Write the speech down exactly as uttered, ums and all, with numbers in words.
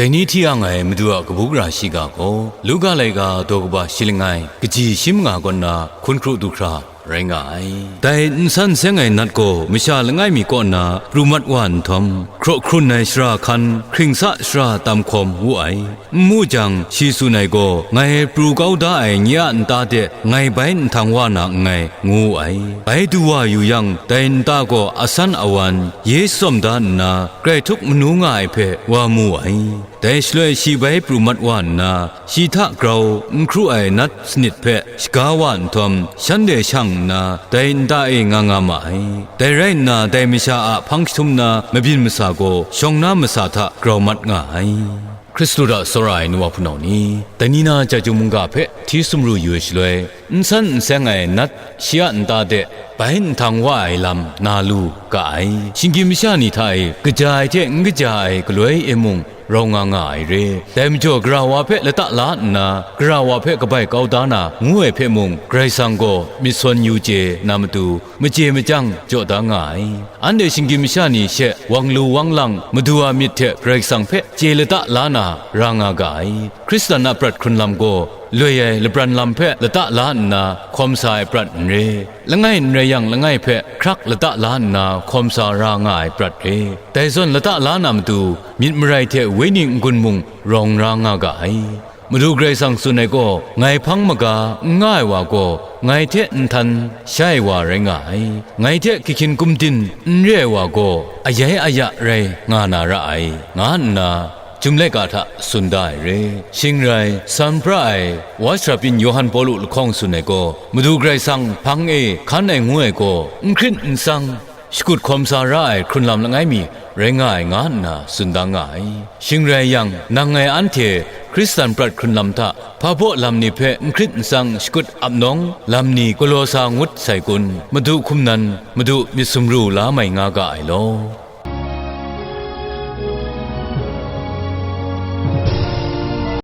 Dai ni hti yang ai Madu a kabu gara shiga gaw, Luka laika daw kaba shi langai, kaji shi manga kaw nna hkun hkru du hkra rai nga ai. Dai n san n seng ai nat gaw masha langai mi kaw nna pru mat wa nhtawm, hkraw hkrun ai shara hkan, hkring sa shara tam hkawm wu ai. N mu jang, shi tsun ai gaw, ngai pru kau da ai nye a nta de ngai bai nhtang wa na nngai, ngu wu ai. Bai du wa yu yang, dai nta gaw asan awan, ye tsawm da nna, grai htuk manu nga ai hpe wa mu ai. Dai shaloi shi bai pru mat wa nna, shi hta grau n hkru ai nat sanit hpe shaga wa nhtawm, shanhte shang nna, dai nta e nga nga ma ai. Dai rai nna, dai masha a hpang jahtum na mabyin masa gaw shawng na masa hta grau mat nga ai. Hkristu hta tsawra ai nu wa hpunau ni, dai ni na chyeju mungga hpe hti sumru yu ai shaloi, n san n seng ai nat shi a nta de bai nhtang wa ai lam na lu ga ai. Shinggyim masha ni hta e kaja ai hte n kaja ai galoi e mung rau nga nga ai re. Dai majaw, gara wa hpe lata la nna, gara wa hpe kabai kau da na ngu ai hpe mung, Karai Kasang gaw myit sawn yu chye na matu, machye machyang jaw da nga ai. Anhte shinggyim masha ni she wang lu wang lang, Madu a myit hte Karai Kasang hpe chye lata la na ra nga ga ai. Hkristan a prat hkrun lam gaw, loi ai lapran lam hpe lata la nna hkawm sa ai prat n re. Langai n rai yang, langai hpe hkrak lata la nna hkawm sa ra nga ai prat re. Dai zawn, lata la na matu, myit marai hte wenyi n-gun mung rawng ra nga ga ai. Madu Karai Kasang tsun ai gaw, ngai hpang maga n nga ai wa gaw, ngai hte nhtan sha ai wa rai nga ai. Ngai hte kahkyin kumdin n re ai wa gaw, ayai aya rai nga na ra ai, nga nna, Chyum laika hta tsun da ai re. Shing rai, san pra ai, wa shara byin Yawhan Pawlu lahkawng tsun ai gaw, Madu Karai Kasang hpang e hkan ai ngu ai gaw, n hkrit n tsang, shakut hkawm sa ra ai hkrun lam langai mi rai nga ai, nga nna tsun da nga ai. Shing rai yang, nang ngai anhte Hkristan prat hkrun lam hta, hpa baw lam ni hpe n hkrit n tsang shakut ap nawng lam ni galaw sa ngut sai kun? Madu hkum nan, Madu myit sumru la mai nga ga ai law.